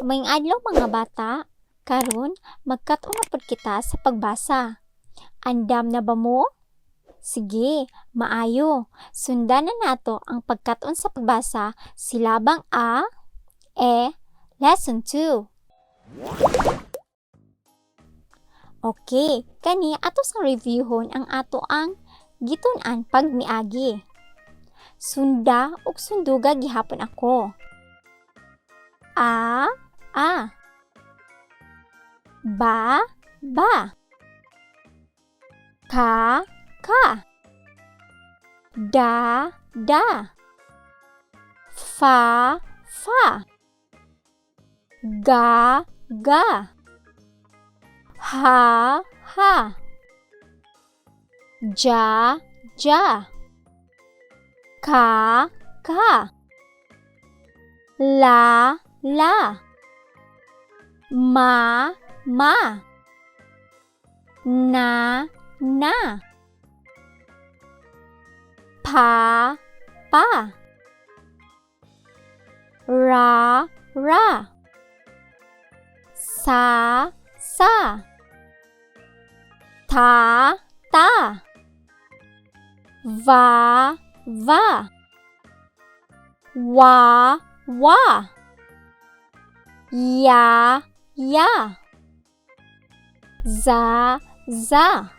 Maayong adlaw, mga bata. Karon magkat-on na pud kita sa pagbasa. Andam na ba mo? Sige, maayo. Sundan na nato ang pagkat-on sa pagbasa, silabang A, E, Lesson 2. Okay, kani ato sang reviewhon ang ato ang gitun-an pag miagi. Sunda ug sunduga gihapon ako. A, A. Ba, ba. Ka, ka. Da, da. Fa, fa. Ga, ga. Ha, ha. Ja, ja. Ka, ka. La, la. Ma, ma. Na, na. Pa, pa. Ra, ra. Sa, sa. Ta, ta. Va, va. Wa, wa. Ya, ya. Za, za.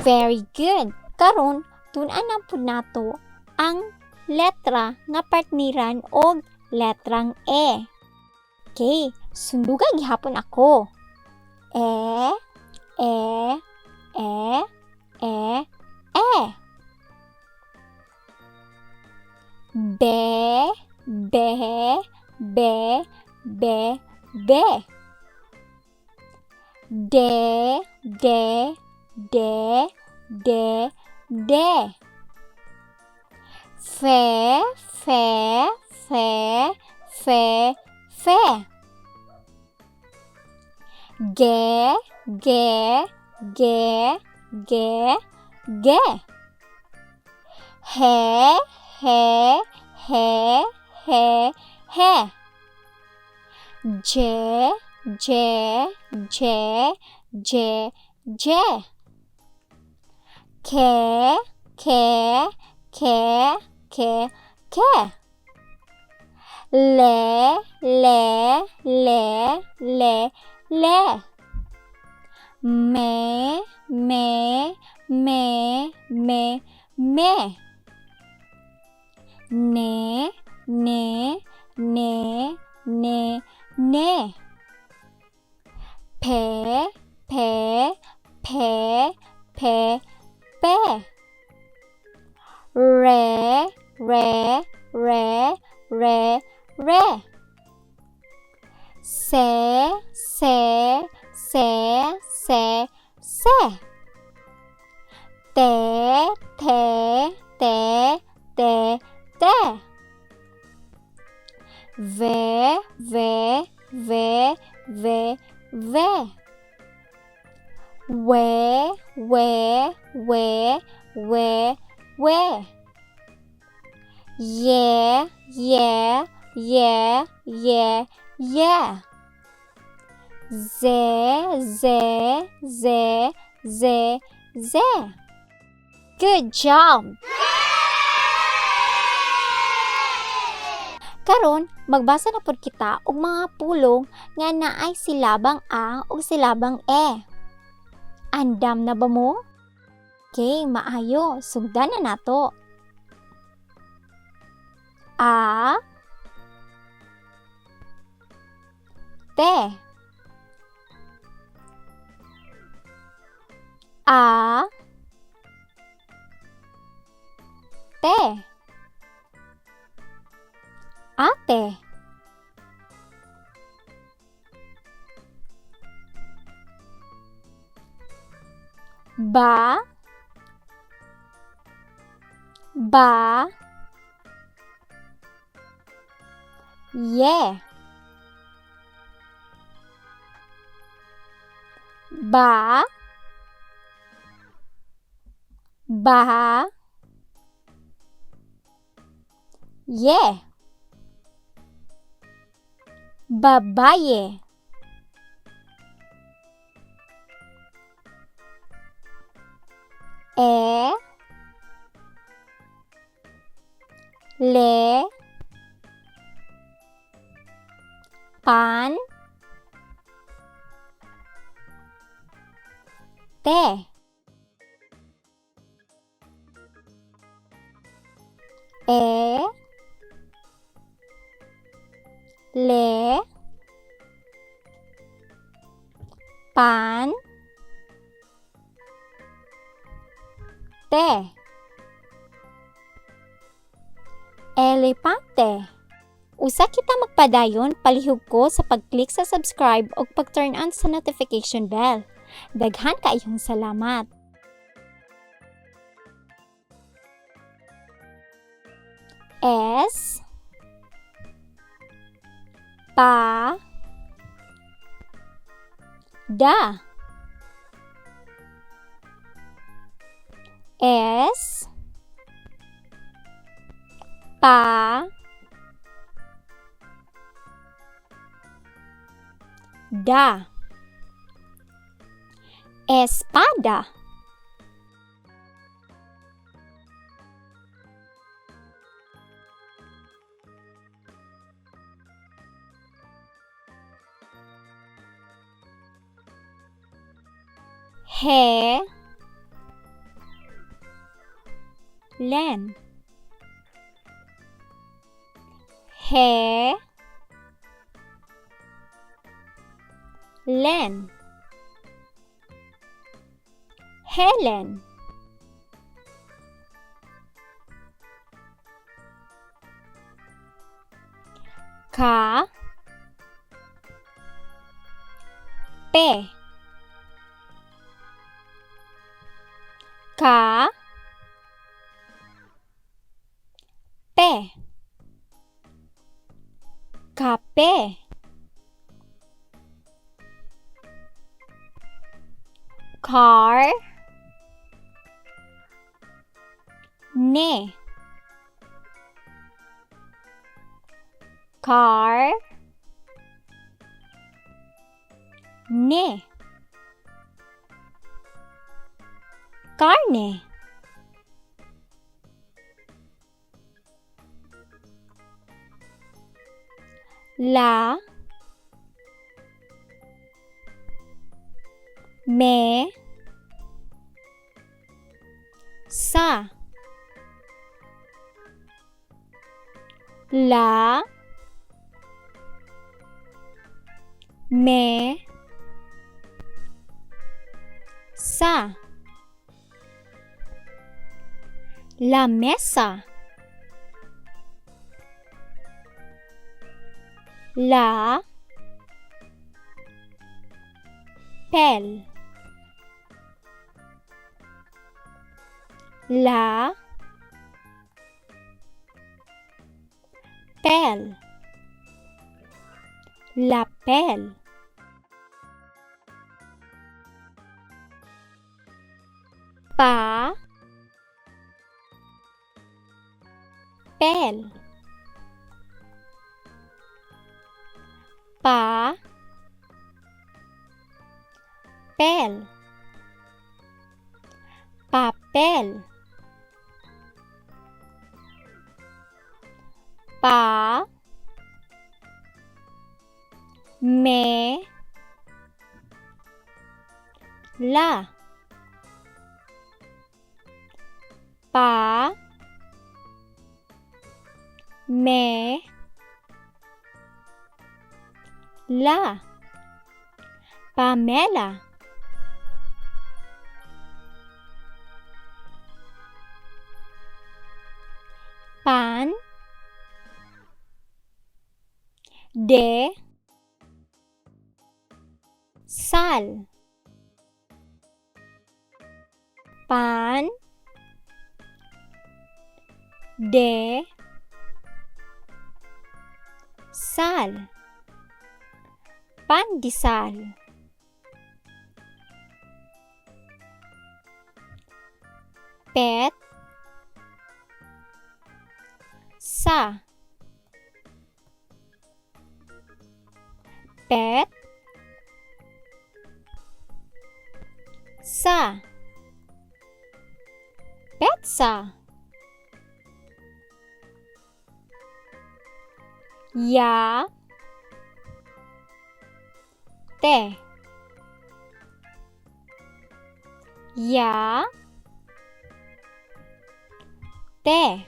Very good. Karon, tun-an na pud nato ang letra nga partneran og letrang E. Okay, sunduga gihapon ako. E, E, E, E, E. B, B, B, B, B. D, D, D, D, D. F, F, F, F, F. G, G, G, G, G. H, H, H, H, H. J, J, J, J, J. K, K, K, K, K. L, L, L, L, L. M, M, M, M, M. N, N, N, N, N. P, P, P, P, P. R, R, R, R, R. S, S, S, S, S. T, T, T, T, T. V, V, V, V, V. W, W, W, W, W. Y, Y, Y, Y, Y. Z, Z, Z, Z, Z. Good job! Karon, magbasa na pud kita og mga pulong nga naay silabang A ug silabang E. Andam na ba mo? Okay, maayo. Sugdan na nato. A, T, A, T, ate. Ba, ba, ye. Ba, ba, ye. Babaye. E, le, pan, te. E, le, pan, te. Elepante. Usa kita magpadayon, palihog ko sa pag-click sa subscribe ug pag-turn on sa notification bell. Daghan kaayong salamat. S, pa, da. S, pa, da. Espada. He, len. He, len. Helen. Ka, pe. Ka, pe. Kape. Car, ne. Car, ne. Karne. La, me, sa. La, me, sa. La mesa. La, pel. La, pel. Lapel. Pa, pel. Pa, pel. Papel. Pa, me, la. Pa, me, la. Pamela. Pan, de, sal. Pan, de, sal. Pandesal. Pet, sa. Pet sa, petsa. Ya te, ya te,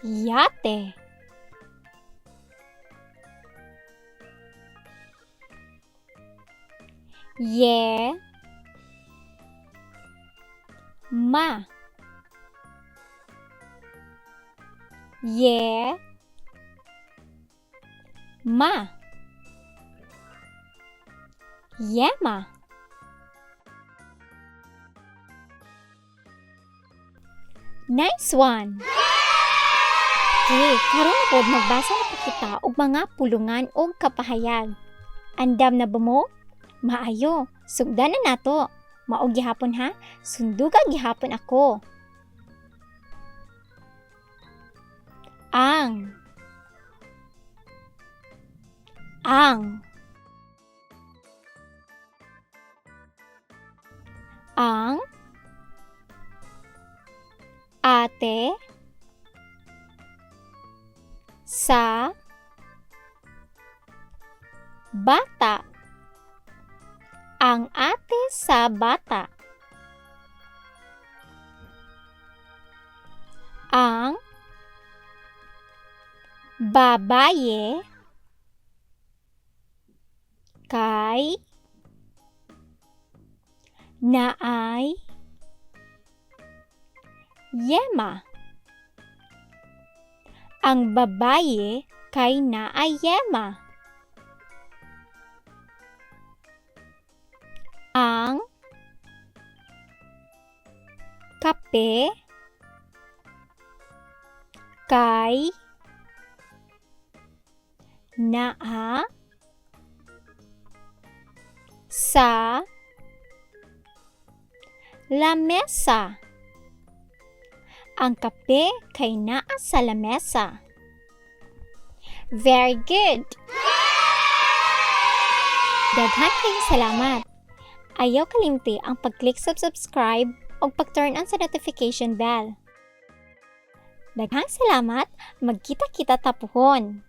yate. Ye ma, ye ma, yema. Nice one! Okay, karon pod magbasa na po kita og mga pulungan og kapahayag. Andam na ba mo? Maayo, sugdan na nato. Mao gihapon ha, sunduga gihapon ako. Ang, ang, ang ate sa bata. Ang ate sa bata. Ang babaye kay naay yema. Ang babaye kay naay yema. Ang kape kay naa sa lamesa. Ang kape kay naa sa lamesa. Very good! Daghan kayong salamat! Ayaw kalimti ang pag-click sa subscribe o pag-turn on sa notification bell. Daghang salamat, magkita-kita ta puhon.